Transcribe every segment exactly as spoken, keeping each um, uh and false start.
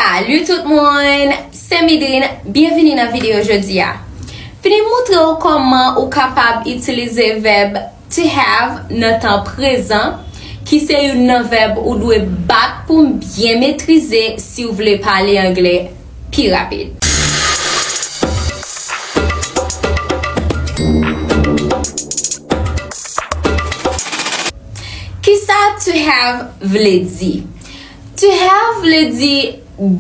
Salut tout moun, se Midrine, byenvini nan videyo jodi a. Vini moutre w kòman ou kapab itilize vèb to have nan tan prezan, ki se youn nan vèb ou dwe bat pou byen metrize si w vle pale anglè pi rapid. Kisa to have vle di? To have vle di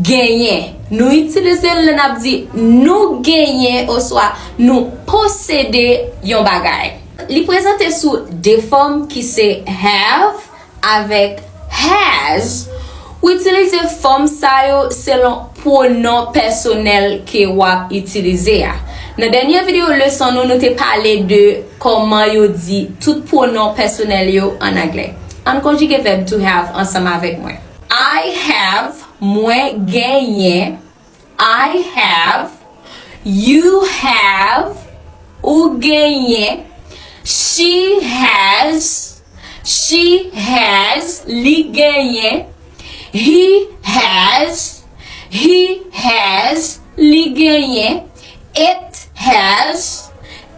genyen. Nou itilize l lè n ap di nou genyen oswa nou posede yon bagay. Li prezante sou de fòm ki se have avèk has. Ou itilize fòm sa yo selon pwonon pèsonèl ke w ap itilize a. Nan dènye videyo leson nou, nou te pale de kòman yo di tout pwonon pèsonèl yo ann anglè. Ann konjige vèb to have ansanm avèk mwen. I have, mwen genyen. I have. You have, ou genyen. She has, she has, li genyen. He has, he has, li genyen. It has,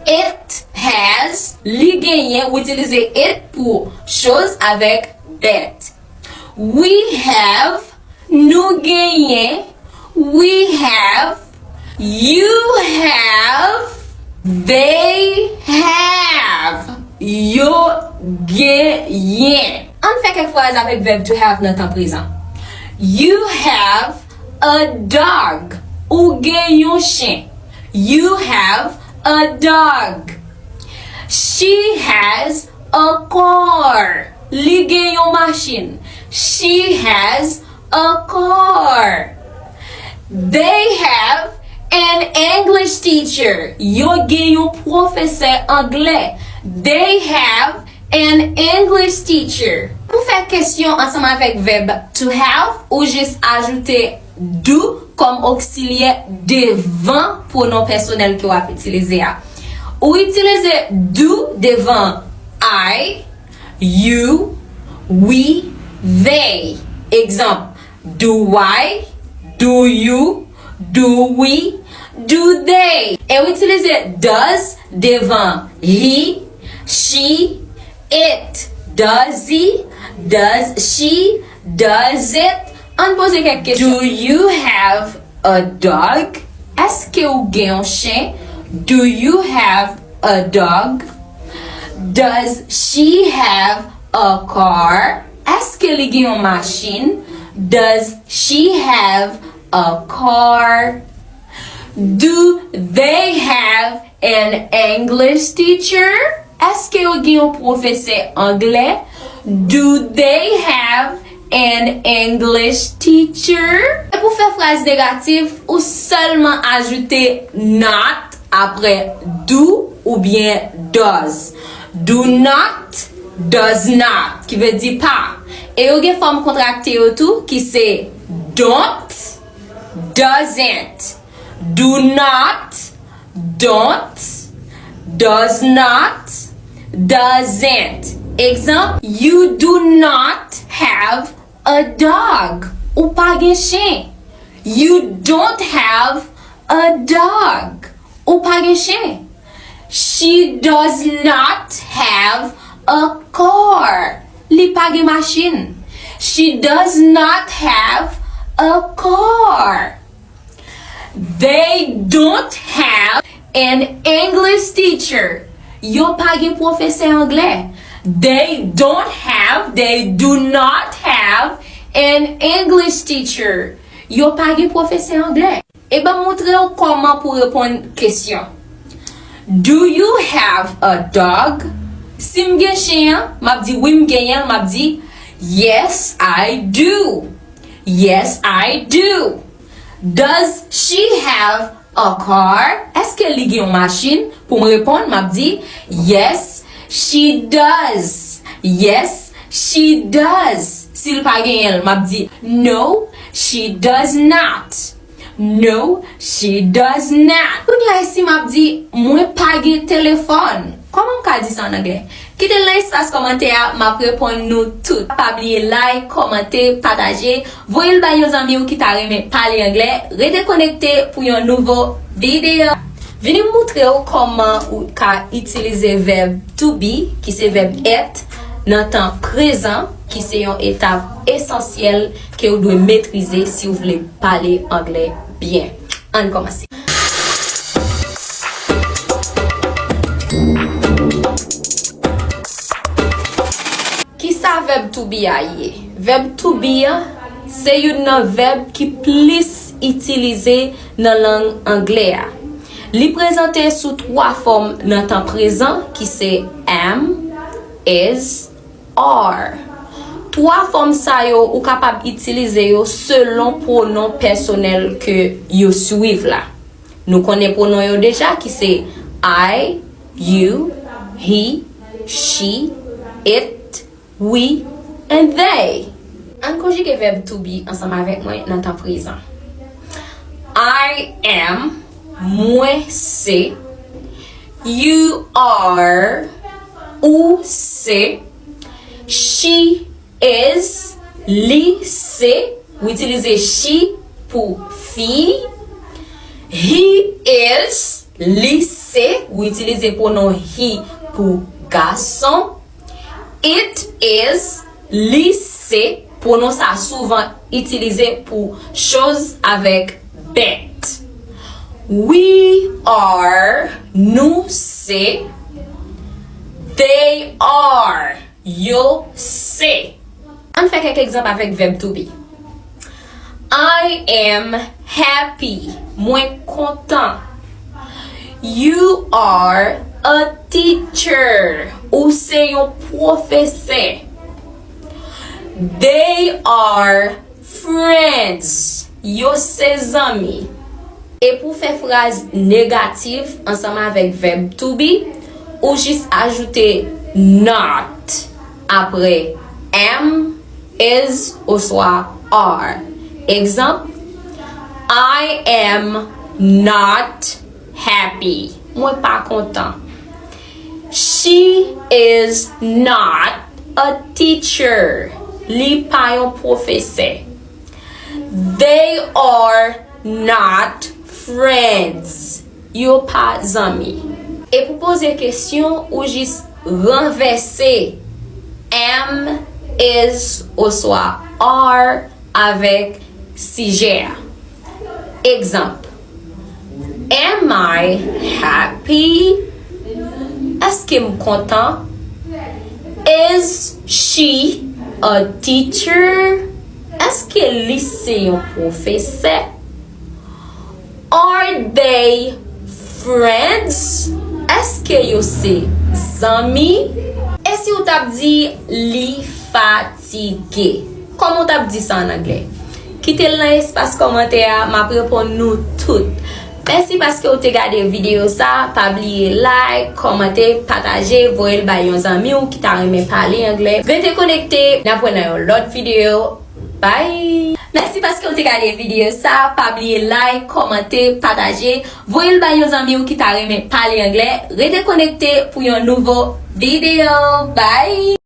it has, li genyen. Ou itilize it pou chose avèk that. We have, nou genyen. We have. You have. They have. Yo genyen. Ann fè kèk fraz avèk vèb to have nan tan prezan. You have a dog. Ou gen yon chen. You have a dog. She has a car. Li gen yon machin. She has a car. They have an English teacher. Yo gen yon pwofesè anglè. They have an English teacher. Pou fè kesyon ansanm avèk vèb to have, ou jis ajoute do kòm oksilyè devan pwonon pèsonèl ke w ap itilize a. Ou itilize do devan I, you, we, they. Egzanp, do I, do you, do we, do they. E w itilize does devan he, she, it. Does he, does she, does it. Ann poze kèk kesyon. Do you have a dog? Èske ou gen yon chen? Do you have a dog? Does she have a car? Èske li gen yon machin? Does she have a car? Do they have an English teacher? Èske yo gen yon pwofesè anglè? Do they have an English teacher? E pou fè fraz negatif, ou sèlman ajoute not apre do oubyen does. Do not, does not, ki vle di pa. E yo gen fòm kontrakte yo tou, ki se don't, doesn't. Do not, don't, does not, doesn't. Egzanp, you do not have a dog. Ou pa gen chen. You don't have a dog. Ou pa gen chen. She does not have a car. Li pa gen machin. She does not have a car. They don't have an English teacher. Yo pa gen pwofesè anglè. They don't have, they do not have an English teacher. Yo pa gen pwofesè anglè. E ban m montre w kòman pou reponn kesyon. Do you have a dog? Si m gen chen an, m ap di wi, m genyen l, m ap di yes, I do. Yes, I do. Does she have a car? Èske li gen yon machin? Pou m reponn, m ap di yes, she does. Yes, she does. Si l pa genyen l, m ap di no, she does not. No, she does not. Kounye a, e si m ap di mwen pa gen telefòn? Kòman m ka di sa an anglè? Kite l nan espas kòmantè a, m ap reponn nou tout. Pa bliye like, kòmante, pataje, voye l bay yon zanmi w ki ta renmen pale anglè. Rete konekte pou yon nouvo videyo. Vini m moutre w kòman ou ka itilize vèb to be, ki se vèb èt, nan tan prezan, ki se yon etap esansyèl ke w dwe metrize si w vle pale anglè byen. Ann kòmanse. Kisa vèb to be a ye? Vèb to be a se youn nan vèb ki plis itilize nan lang anglè a. Li prezante sou twa fòm nan tan prezan ki se am, is, are. Twa fòm sa yo ou kapab itilize yo selon pwonon pèsonèl ke yo swiv la. Nou konnen pwonon yo deja ki se I, you, he, she, it, we, and they. Ann konjige vèb to be ansanm avèk mwen nan tan prezan. I am, mwen se. You are, ou se. She is, li se. Ou itilize she pou fi. He is, li se. Ou itilize pwonon he pou gason. It is, li se. Pwonon sa souvan itilize pou choz avèk bèt. We are, nou se. They are, yo se. Ann fè kèk egzanp avèk vèb to be. I am happy. Mwen kontan. You are a teacher. Ou se yon pwofesè. They are friends. Yo se zanmi. E pou fè fraz negatif ansanm avèk vèb to be, ou jis ajoute not apre am, is oswa are. Egzanp, I am not happy. Mwen pa kontan. She is not a teacher. Li pa yon pwofesè. They are not friends. Yo pa zanmi. E pou poze kesyon, ou jis ranvèse am, is oswa are avèk sijè a. Egzanp, am I happy? Èske m kontan? Is she a teacher? Èske li se yon pwofesè? Are they friends? Èske yo se zanmi? E si w t ap di li fatige? Kòman w t ap di sa an anglè? Kite l nan espas kòmantè a, m ap reponn nou tout. Mèsi paske w te gade videyo sa, pa bliye like, kòmante, pataje, voye l bay yon zanmi w ki ta renmen pale anglè. Rete konekte, n ap wè nan yon lòt videyo. Bye! Mèsi paske w te gade videyo sa, pa bliye like, kòmante, pataje, voye l bay yon zanmi w ki ta renmen pale anglè. Rete konekte pou yon nouvo videyo. Bye!